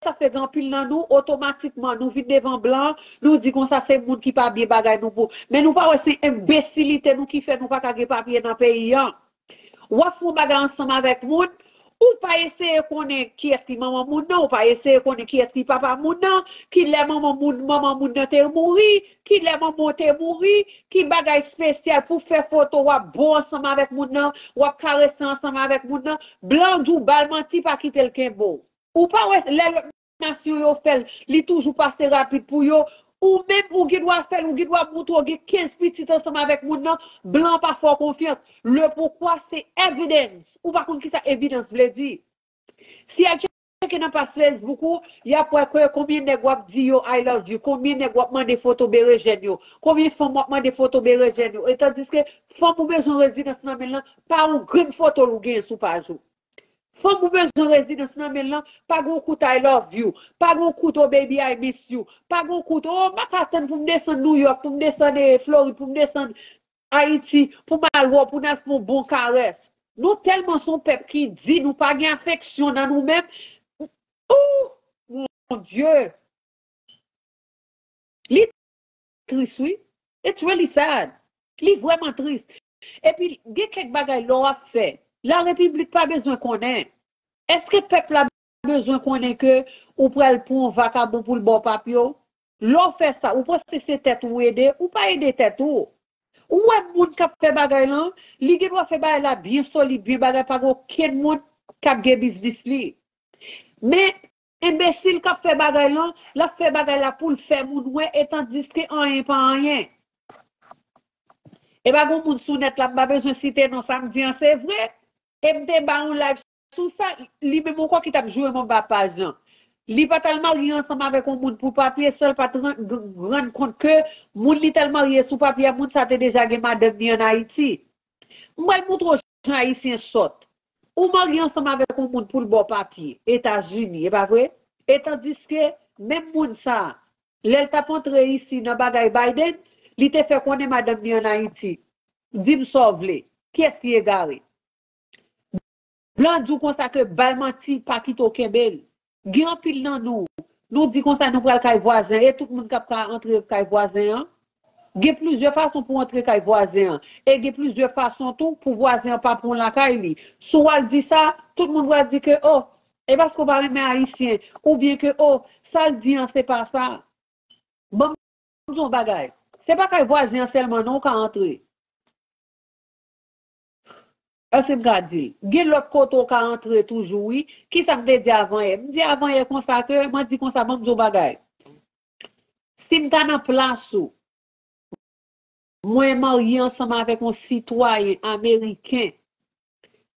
sa fè gen anpil nan nou, otomatikman, nou vin devan blan, nou di konsa se moun ki pa byen bagay nou pou. Men nou pa wè se enbesilite nou ki fè nou pa ka gen papye nan peyi an. W ap fè yon bagay ansanm avèk moun, ou pa eseye konnen kiyès ki manman moun nan, ou pa eseye konnen kiyès ki papa moun nan, ki lè manman moun, manman moun nan te mouri, ki lè manman w te mouri, ki bagay espesyal pou fè foto, w ap bo ansanm avèk moun nan, w ap karese ansanm avèk moun nan. Blan di w ba l manti, pa kite l kenbe w. Ou pa wè lè lòt nasyon yo fè l, li toujou pase rapid pou yo. Ou menm, ou gen dwa fè l, ou gen dwa montre w gen kenz pitit ansanm avèk moun nan, blan pa fè w konfyans. Le poukwa se evidence. Ou pa konn kisa evidence vle di. Si y al tcheke nan paj Facebook ou, y ap wè ke konbyen nèg w ap di yo "I love you", konbyen nèg w ap mande foto berejèn yo, konbyen fanm w ap mande foto berejèn yo. E tandiske fanm ou bezwen rezidans nan men l lan, pa yon grenn foto l ou genyen sou paj ou. Fanm ou bezwen rezidans nan men l lan, pa gen yon kout I love you, pa gen yon kout oh baby I miss you, pa gen yon kout oh m pa ka tann pou m desann Nouyòk, pou m desann eh, Florid, pou m desann Ayiti, pou m al wè w, pou n al fè yon bon karès. Nou tèlman se yon pèp ki di nou pa gen afeksyon nan nou menm. Oh, mon Dieu! Li tris, wi. It's really sad. Li vrèman tris. Epi, gen kèk bagay lè w ap fè, la repiblik pa bezwen konnen. Èske pèp la bezwen konnen ke ou pral pran yon vakabon pou l ba w papye w? Lè w fè sa, ou panse se tèt ou ede? Ou pa ede tèt ou. Ou wè moun k ap fè bagay lan, li gen dwa fè bagay la byen solid, byen bagay, pa gen okenn moun k ap gen biznis li. Men, enbesil k ap fè bagay lan, l ap fè bagay la pou l fè moun wè, etandiske anyen pa anyen. E pa gen moun sou nèt la, m pa bezwen site non, sa m di an se vre. E m te ba yon live sou sa, li menm ankò ki t ap joure m anba paj lan. Li pa t al marye ansanm avèk yon moun pou papye, san l pa t rann kont ke moun li t al marye sou papye a, moun sa te deja gen madanm li ann Ayiti. M pral montre w jan Ayisyen sòt. Ou marye ansanm avèk yon moun pou l ba w papye, Etazini, e pa vre? Etandiske, menm moun sa, lè l t ap antre isi nan bagay Biden, li te fè konnen madanm li ann Ayiti. Di m sa w vle. Kiyès ki egare? Blan di w konsa ke bay manti pa kite w kenbe l. Gen anpil nan nou, nou di konsa nou pral kay vwazen, e tout moun k ap ka antre kay vwazen an. Gen plizyè fason pou antre kay vwazen an, e gen plizyè fason tou pou vwazen an pa pran w lakay li. Si w al di sa, tout moun pral di ke, oh, e paske w pa renmen Ayisyen, oubyen ke, oh, sa l di an se pa sa. Ban m di w yon bagay, se pa kay vwazen an sèlman non w ka antre. Èske m ka di l? Gen lòt kote w ka antre toujou, wi. Kisa m te di avan yè? M di avan yè konsa ke, mwen di konsa, ban m di w bagay. Si m ta nan plas ou, mwen marye ansanm avèk yon sitwayen ameriken,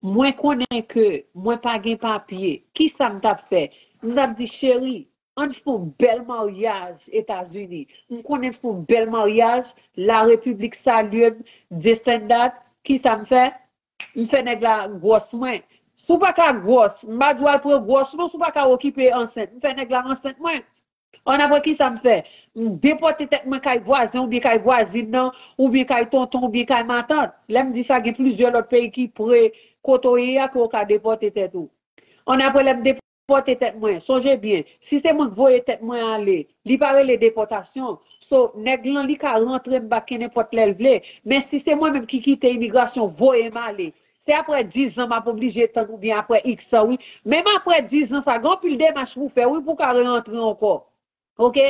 mwen konnen ke mwen pa gen papye, kisa m t ap fè? M t ap di, cheri, ann fè yon bèl maryaj Etazini. M konnen fè yon bèl maryaj, la repiblik salye m, this and that. Kisa m fè? M fè nèg la gwòs mwen. Si w pa ka gwòs, m pa di w al pran gwòs non, si w pa ka okipe ansent, m fè nèg la ansent mwen. Annapre kisa m fè? M depòte tèt mwen kay vwazen oubyen kay vwazin nan, oubyen kay tonton, oubyen kay matant. Lè m di sa, gen plizyè lòt peyi ki pre kote w ye a ke w ka depòte tèt ou. Annapre lè m depòte tèt mwen, sonje byen, si se mwen k voye tèt mwen ale, li pa rele depòtasyon. So, nèg lan, li ka rantre m bak kenenpòt lè l vle. Men si se mwen menm ki kite imigrasyon voye m ale, se apre diz an m ap oblije tann oubyen apre iks an, wi. Menm apre diz an sa, gen anpil demach pou fè, wi, pou w ka rerantre ankò. Oke?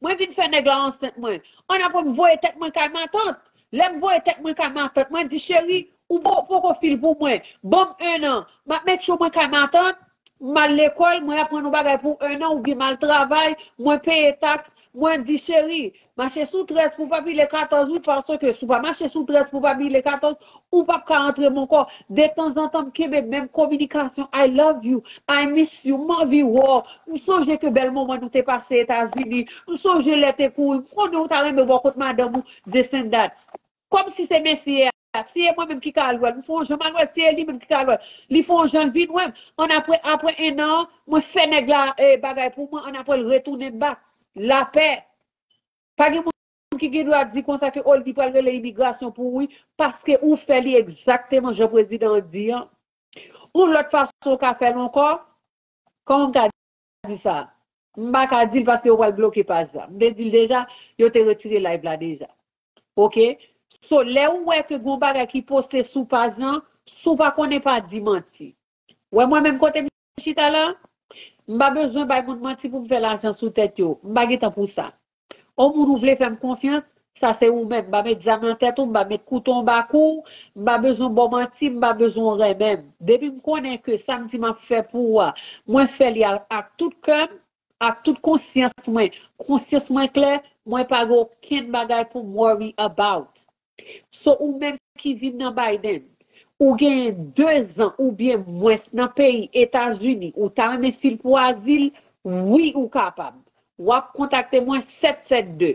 Mwen vin fè nèg la ansent mwen. Annapre m voye tèt mwen kay matant. Lè m voye tèt mwen kay matant, mwen di, cheri, ou po- poko fil pou mwen. Ban m en an. M ap make sure mwen kay matant. M al lekòl, mwen aprann yon bagay pou en an, oubyen m al travay, mwen peye taks. Mwen di, cheri, mache sou trèz pou pa pile katòz, wi, paske si w pa mache sou trèz pou pa pile katòz, ou p ap ka antre m ankò. Detanzantan, m kenbe menm kominikasyon, I love you, I miss you, m anvi wè w. M sonje ke bèl moman nou te pase Etazini. M sonje lè te kouri. M konnen ou ta renmen bò kot madanm ou, this and that. Kòmsi se mesye a, si e mwen menm ki ka al wè l, m fè yon jan m al wè l, si e li menm ki ka al wè l, li fè yon jan l vin wè m. Annapre, apre en an, mwen fè nèg la eh, bagay pou mwen, annapre l retounen m bak. Lapè. Pa gen moun ki gen dwa di konsa ke oh, li pral rele imigrasyon pou ou, wi, paske ou fè li egzakteman jan prezidan an di an. Yon lòt fason w ka fè l ankò, kòman m ka di sa? M pa ka di l paske yo pral bloke paj la. M te di l deja, yo te retire live la deja. Oke? So, lè ou wè ke gon bagay ki poste sou paj lan, si w pa konnen pa di manti. Wè mwen menm kote m chita la, m pa bezwen bay moun manti pou m fè lajan sou tèt yo. M pa gen tan pou sa. On moun ou vle fè m konfyans, sa se ou menm. M pa met zam nan tèt ou, m pa met kouto anba kou w, m pa bezwen ba w manti, m pa bezwen w renmen m. Depi m konnen ke sa m di m ap fè pou ou a, mwen fè li a- ak tout kè m, ak tout konsyans mwen, konsyans mwen klè, mwen pa gen okenn bagay pou m worry about. So ou menm ki vin nan Biden, ou genyen de zan oubyen mwens nan peyi Etazini, ou ta renmen fil pou azil, wi ou kapab. W ap kontakte mwen sèt sèt de,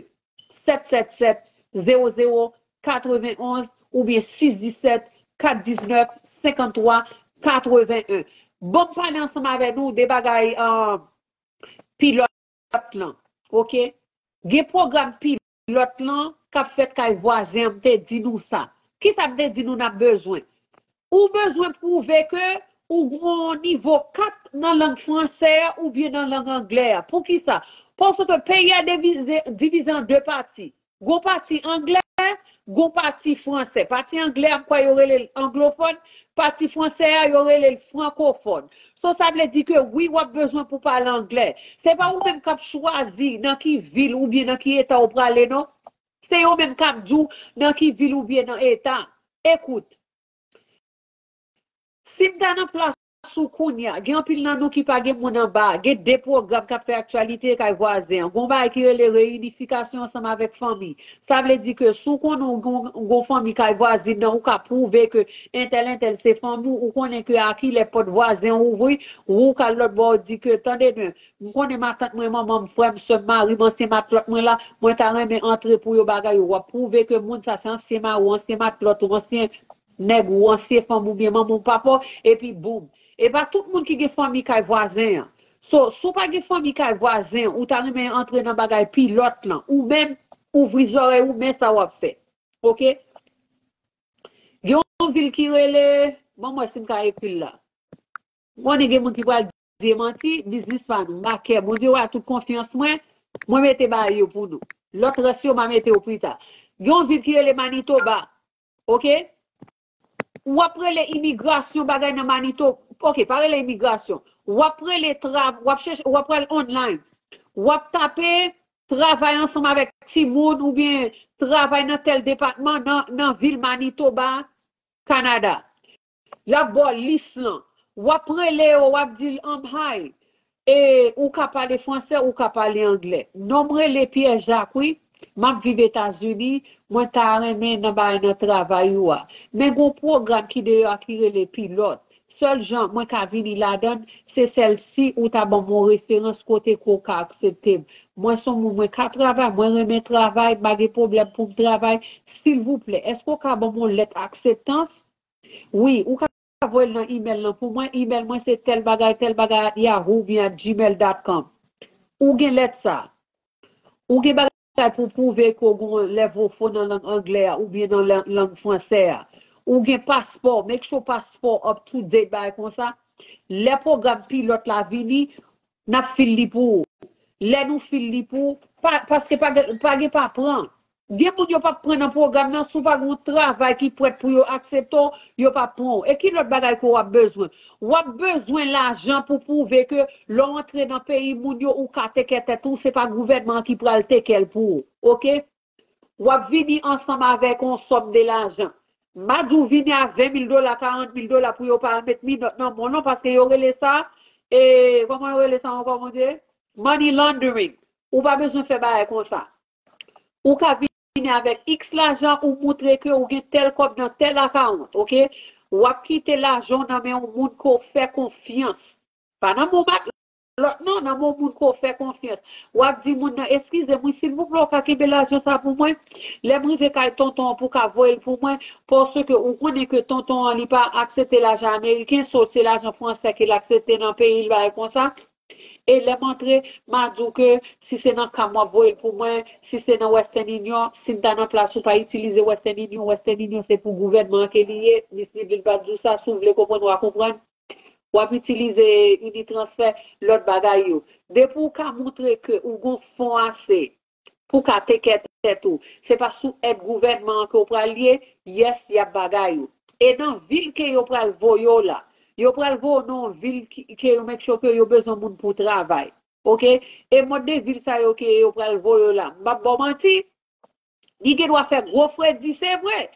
sèt sèt sèt, zewo zewo katrevenn onz oubyen sis disèt, kat diznèf, senkanntwa, katreven en. Ban m pale ansanm avè nou de bagay, uh, pilòt lan. Oke? Gen pwogram pilòt lan k ap fèt kay vwazen an, m te di nou sa. Kisa m te di nou n ap bezwen? Ou bezwen pwouve ke ou gen yon nivo kat nan lang fransè a oubyen nan lang anglè a. Poukisa? Paske peyi a divize, divize an de pati. Gon pati anglè, gon pati fransè. Pati anglè a, m kwè yo rele l anglofòn. Pati fransè a, yo rele l frankofòn. So, sa vle di ke wi, w ap bezwen pou pale anglè. Se pa ou menm k ap chwazi nan ki vil oubyen nan ki eta w prale, non. Se yo menm k ap di w nan ki vil oubyen nan eta. Ekout, si m ta nan plas ou kounye a, gen anpil nan nou ki pa gen moun anba, gen de pwogram k ap fè aktyalite kay vwazen an. Gon bagay ki rele reyinifikasyon ansanm avèk fanmi. Sa vle di ke si w konnen w gon, gon fanmi kay vwazin nan, ou ka pwouve ke entèl, entèl se fanmi w, ou konnen ke a kilè pòt vwazen an ouvri, ou ka lòt bò, ou di ke, tande byen, m konnen matant mwen, manman m, frè m, sè m, mari m, ansyen matlòt mwen la, mwen ta renmen antre pou yo bagay yo. W ap pwouve ke moun sa se ansyen mari w, ansyen matlòt ou, ansyen nèg ou, ansyen fanm oubyen manman ou, papa w, epi boum. E pa tout moun ki gen fanmi kay vwazen an. So, si w pa gen fanmi kay vwazen an, ou ta renmen antre nan bagay pilòt lan, ou menm, ouvri zòrèy ou, men sa w ap fè. Oke? Gen yon vil ki rele, ban m wè si m ka ekri l la. M konnen gen moun ki pral di e manti, biznis pa nou. M pa kè. Bondye wè tout konfyans mwen, mwen mete bagay yo pou nou. Lòt rès yo, m a mete yo pita. Gen yon vil ki rele Manitoba. Oke? W ap rele imigrasyon bagay nan Manitoba. Oke, pa rele imigrasyon. W ap rele trav, w ap chèche, w ap pral online. W ap tape travay ansanm avèk timoun oubyen travay nan tèl depatman nan, nan vil Manitoba, Kanada. L ap ba w lis lan. W ap rele yo, w ap di l, um, hi. E ou ka pale fransè, ou ka pale anglè. Non m rele Pierre Jacques, wi. M ap viv Etazini, mwen ta renmen nan bagay nan travay ou a. Men gon pwogram ki deyò a ki rele pilòt. Sèl jan mwen ka vini ladan l, se sèl si ou ta ban m yon referans kote ke w ka aksepte m. Mwen se yon moun, mwen ka travay, mwen renmen travay, m pa gen pwoblèm pou m travay. Silvouplè, èske w ka ban m yon lèt akseptans? Wi, ou ka voye l nan imèl lan pou mwen. Imèl mwen se tèl bagay, tèl bagay at yahoo oubyen at gmail dot com. Ou gen lèt sa. Ou gen bagay pou pwouve ke w gen yon lèvofo nan lang anglè a oubyen nan lang, lang fransè a. Ou gen paspò, make sure paspò up to date, bagay konsa. Lè pwogram pilòt la vini, n ap fil li pou ou. Lè nou fil li pou ou, pa, paske pa gen, pa gen pa pran. Gen moun yo p ap pran nan pwogram nan, si w pa gen yon travay ki prèt pou yo aksepte w, yo p ap pran w. E ki lòt bagay ke w ap bezwen? W ap bezwen lajan pou pwouve ke lè w antre nan peyi moun yo, ou ka tekè tèt ou, se pa gouvènman an ki pral tekè l pou ou. Oke? W ap vini ansanm avèk yon sòm de lajan. M a di w vini a ven mil dola, karant mil dola pou yo pa al met minòt nan men w non, paske yo rele sa, e, kòman yo rele sa ankò, Bondye? Money laundering. Ou pa bezwen fè bagay konsa. Ou ka vini avèk X lajan, ou moutre ke ou gen tèl kòb nan tèl akawont, oke? W ap kite lajan w nan men yon moun ke w fè konfyans. Pa nan men yon matlòt non, nan men yon moun ke w fè konfyans. W ap di moun nan, eskize m wi, silvouplè, w ka kenbe lajan sa pou mwen? Lè m rive kay tonton an pou w ka voye l pou mwen, paske ou konnen ke tonton an, li pa aksepte lajan ameriken, so se lajan fransè ke l aksepte nan peyi l, bagay konsa. E lè m antre, m a di w ke si se nan ka m w ap voye l pou mwen, si se nan Western Union, si m ta nan plas ou pa itilize Western Union, Western Union se pou gouvènman an ke li ye, Miss Midlin pa t di w sa, si w vle konprann, w a konprann. W ap itilize Unitransfer, lòt bagay yo. Depi w ka moutre ke ou gon fon ase, pou ka tekè tèt ou. Se pa sou èd gouvènman an ke w pral ye, yes, y ap bagay ou. E nan vil ke yo pral voye w la, yo pral voye w nan yon vil ki, ke yo make sure ke yo bezwen moun pou travay. Oke? E mòd de vil sa yo ke yo pral voye w la, m p ap ba w manti, li gen dwa fè gwo fredi, se vre.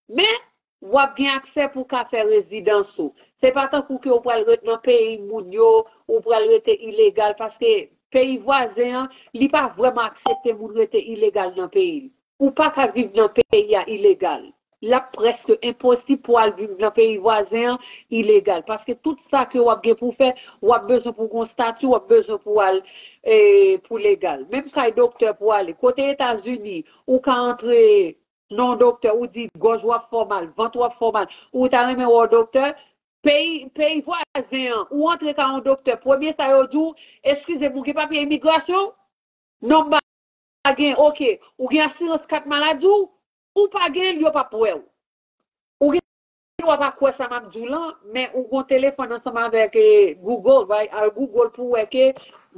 Men, w ap gen aksè pou w ka fè rezidans ou. Se pa tankou ke w pral ret nan peyi moun yo, ou pral rete ilegal, paske peyi vwazen an, li pa vrèman aksepte moun rete ilegal nan peyi l. Ou pa ka viv nan peyi a ilegal. L ap prèske enposib pou w al viv nan peyi vwazen an ilegal, paske tout sa ke w ap gen pou w fè, w ap bezwen pou w gon stati, w ap bezwen pou w al, e, pou legal. Menm kay doktè pou w ale. Kote Etazini, ou ka antre nan yon doktè, ou di gòj w ap fè w mal, vant w ap fè w mal, ou ta renmen wè yon doktè, Peyi, peyi vwazen an, ou antre ka yon doktè, premye sa yo di w, eskize m, ou gen papye imigrasyon? Non, m pa gen, oke. Ou gen asirans kat maladi w? Ou pa gen l, yo p ap wè w. Ou gen dwa pa kwè sa m ap di w lan, men ou gon telefòn ansanm avèk eh, Google, right? Al Google pou w wè ke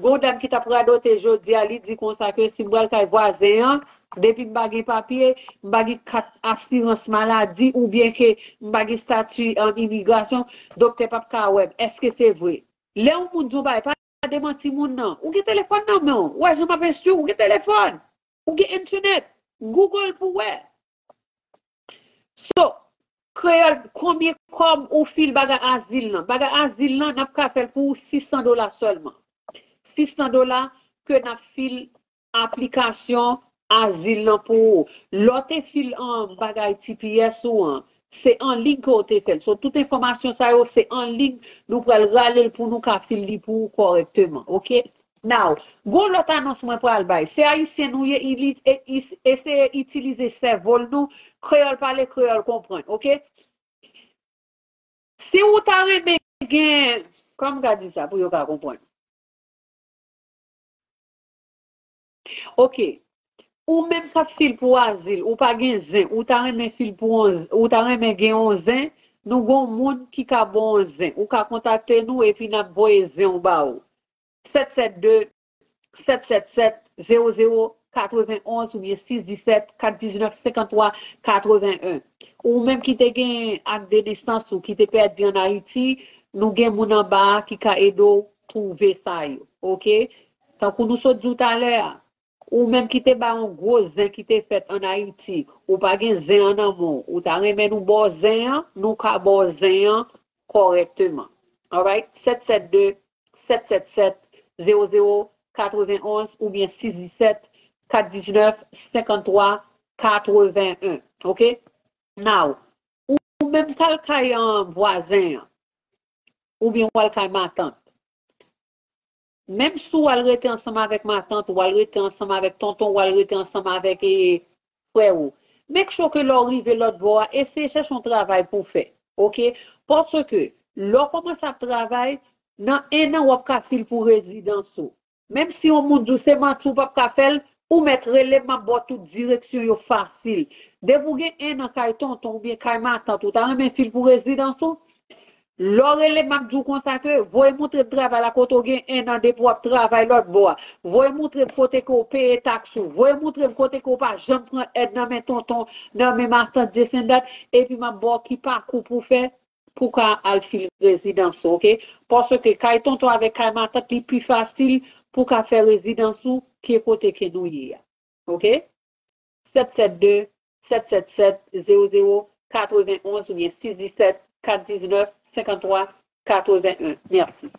gon dam ki t ap radote jodi a, li di konsa ke si m pral kay vwazen an, depi m pa gen papye, m pa gen kat asirans maladi oubyen ke m pa gen stati um, imigrasyon, doktè p ap ka wè m. Èske se vre? Lè yon moun di w bagay, pa demanti moun nan. Ou gen telefòn nan men w. Ou wè jan m ap enstwi w, ou gen telefòn. Ou gen entènèt. Google pou w wè. So, kreyòl, konbyen kòb ou fil bagay azil lan? Bagay azil lan, n ap ka fè l pou ou sis san dola sèlman. Sis san dola ke n ap fil aplikasyon azil lan pou ou. Lè w te fil an bagay T P S ou an, se an liy ke w te fè l. So, tout enfòmasyon sa yo, se an liy, nou pral rale l pou nou ka fil li pou ou kòrèkteman. Oke? Now, gon lòt anons mwen pral bay. Se ayisyen nou ye, ili- e- is- eseye itilize sèvo l nou, kreyòl pale, kreyòl konprann, oke? Si ou ta renmen gen, kòman m ka di sa pou yo ka konprann? Oke. Ou menm k ap fil pou azil, ou pa gen zen, ou ta renmen fil pou yon, ou ta renmen gen yon zen, nou gon moun ki ka ba w yon zen. Ou ka kontakte nou epi n ap voye zen w ba ou. Sèt sèt de, sèt sèt sèt, zewo zewo, katrevenn onz oubyen sis disèt, kat diznèf, senkanntwa, katrevenn en. Ou menm ki te gen ak de nesans ou ki te pèdi an Ayiti, nou gen moun anba a ki ka ede w twouve sa yo. Oke? Tankou nou sot di w talè a, ou menm ki te bay yon gwo zen ki te fèt an Ayiti, ou pa gen zen an nan men w, ou ta renmen nou ba w zen an, nou ka ba w zen an kòrèkteman. Alright? Sèt sèt de, sèt sèt sèt, zewo zewo, katrevenn onz oubyen sis disèt, kat diznèf, senkanntwa, katrevenn en. Oke? Now, ou menm k al kay an vwazen an, oubyen w al kay matant. Menm si w al rete ansanm avèk matant, w al rete ansanm avèk tonton, w al rete ansanm avèk eh, frè ou. Make sure ke lè w rive lòt bò a, eseye chèche yon travay pou w fè. Oke? Paske lè w kòmanse ap travay, nan en an w ap ka fil pou rezidans ou. Menm si yon moun di w se manti w p ap ka fè l, ou mèt rele m, m ap ba w tout direksyon yo fasil. Depi w gen en an kay tonton oubyen kay matant ou, ta renmen fil pou rezidans ou? Lè w rele m, m ap di w konsa ke voye moutre m travay la kote w gen en an depi w ap travay lòt bò a. Voye moutre m kote ke w peye taks ou. Voye moutre m kote ke w pa janm pran èd nan men tonton, nan men matant, this and that, epi m ap ba w ki pakou pou w fè pou w ka al fil rezidans ou, oke? Paske kay tonton avèk kay matant, li pi fasil pou w ka fè rezidans ou ke kote ke nou ye a. Oke? Sèt sèt de, sèt sèt sèt, zewo zewo, katrevenn onz oubyen sis disèt, kat diznèf, senkanntwa, katrevenn en. Mèsi.